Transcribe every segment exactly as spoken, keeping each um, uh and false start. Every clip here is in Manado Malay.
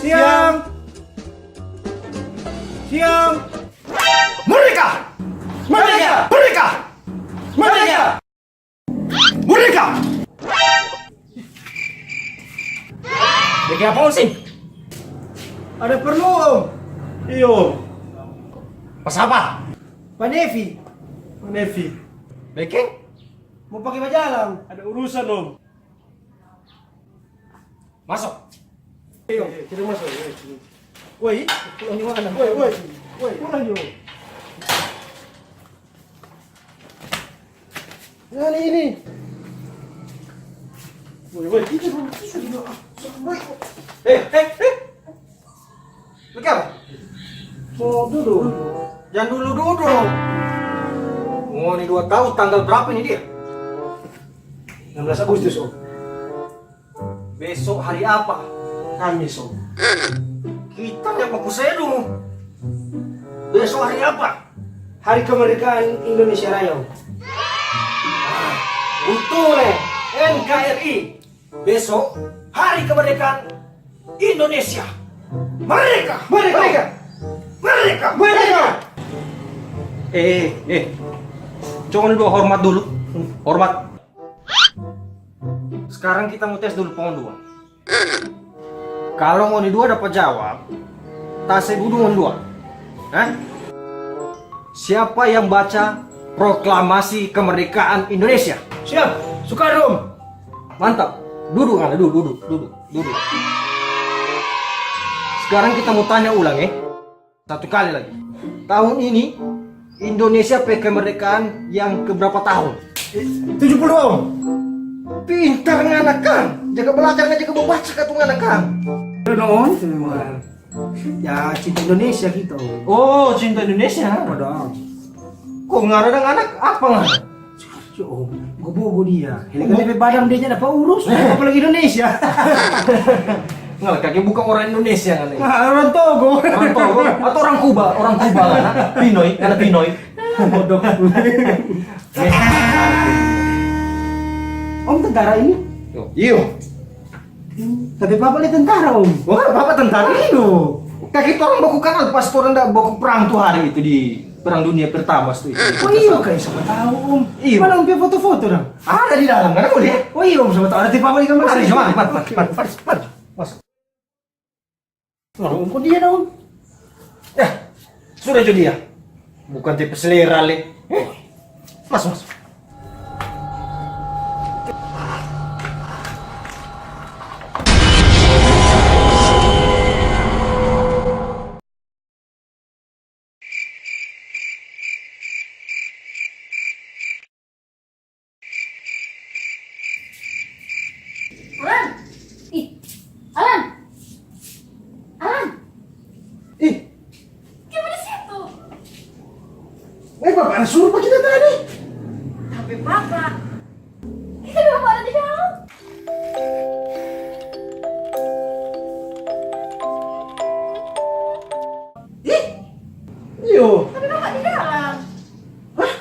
Siang. Siang. Merdeka! Merdeka! Merdeka! Merdeka! Merdeka! Biking apa, Om Sim? Ada perlu, Om. Iyo. Pas apa? Pa Nevi. Pa Nevi. Biking? Mo pake bajalang. Ada urusan, Om. Maso. Iyo, kita maso. Woi, pulang di mana? Woi, woi, woi, pulang jo. Ngana ini. Woi, woi, kita belum bisa juga. Woi. Eh, eh, eh. Biking apa? Mo dudu. Jang dudu-dudu. Ngoni dua tau tanggal berapa ini dia? Enam belas Agustus, Om. Beso hari apa? Kamis, Om. Kita nyanda baku sedu. Beso hari apa? Hari kemerdekaan Indonesia Raya, Om. Butul, eh. N K R I. Beso hari kemerdekaan Indonesia. Merdeka! Merdeka! Merdeka! Merdeka! Eh, eh, eh. Coba dua hormat dulu. Hormat. Skarang kita mo tes dulu pa ngoni dua. Kalu ngoni dua dapa jawab, ta se dudu ngoni dua. Hah? Siapa yang baca proklamasi kemerdekaan Indonesia? Siap, Soekarno. Mantap. Dudu ngana, dudu, dudu, dudu, dudu. Skarang kita mo tanya ulang, eh. Satu kali lagi. Tahun ini, Indonesia pe kemerdekaan yang keberapa tahun? Tujuh puluh dua, Om. Pintar ngana, kang. Jaga belajar, ngana jaga babaca katu ngana, kang. Dong, Om, memang. Ya, cinta Indonesia kita, Om. Oh, cinta Indonesia. Apa dong? Kong ngana dang anak apa ngana? Yo, Om, gogo-gogo dia. Ini kan dia pe badan dia nyanda dapa urus, apalagi Indonesia. Ngana kaki bukan orang Indonesia ngana. Nah, orang Togo. Orang Togo atau orang Kuba, orang Kuba ngana. Pinoi, ngana Pinoi. Bodoh. Om tentara ini? Yo, iyo. Tapi papa ni tentara, Om. Wah, papa tentara? Iyo. Kaki torang baku kanal pas torang da baku prang tu hari itu di Perang Dunia Pertama tu itu. Oh iyo, kaya sapa tau, Om. Iyo. Mana Om pe foto-foto dang? Ada di dalam, kan, Om, ya? Oh iyo, Om, sapa tau ada ti papa di kamar. Mari, mari, mari, mari, mari, mari, mari. Masuk. Nah, Om, kong dia dang, Om? Ya, sudah jo dia. Bukan tipe selera, le. Eh, masuk, masuk. Alan! Ih, Alan! Alan! Ih. Kenapa di situ? Eh, papa ada suruh pa kita tadi. Tapi papa. Kita dua ada di dalam. Ih, iyo. Tapi papa di dalam. Hah?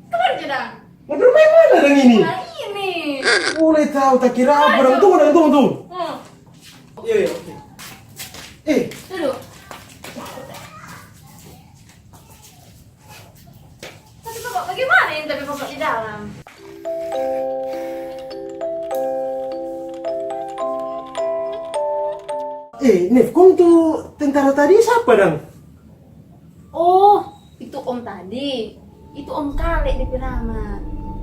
Kemana dia, dang? Mau bermain mana dang ini? Nah, ini. Boleh tahu, tak kira apa dang. Tunggu, dang, tunggu, tunggu. Hmm. Iya, iya, oke. Eh. Duduk. Tapi papa, bagaimana ini tapi papa di dalam? Eh, Nif, kong tu tentara tadi sapa dang? Oh, itu om tadi. Itu om Kale depe nama.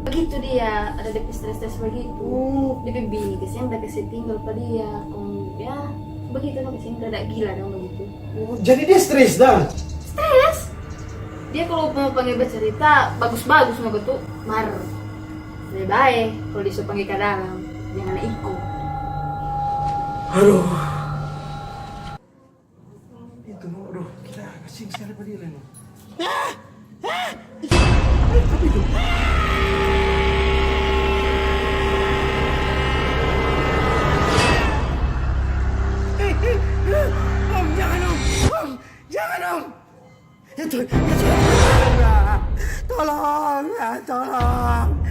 Bagitu dia, ada depe stres-stres bagitu. Oh. Depe bini kasiang da kase tinggal pa dia. Kong ya, bagitu no kasiang, rada gila dong bagitu. Oh, jadi dia stres dang? Stres? Dia kalu mo pangge bacarita, bagus-bagus no bagitu. Mar, lebe bae kalu dia so pangge ka dalam, jang ngana iko. Aduh. Itu no, aduh, kita kasiang skali pa dia, no. Eh, tapi itu. Eh, eh, eh, Om, jangan, Om. Om, jangan, Om. Itu, itu. Tolong. Ah, tolong.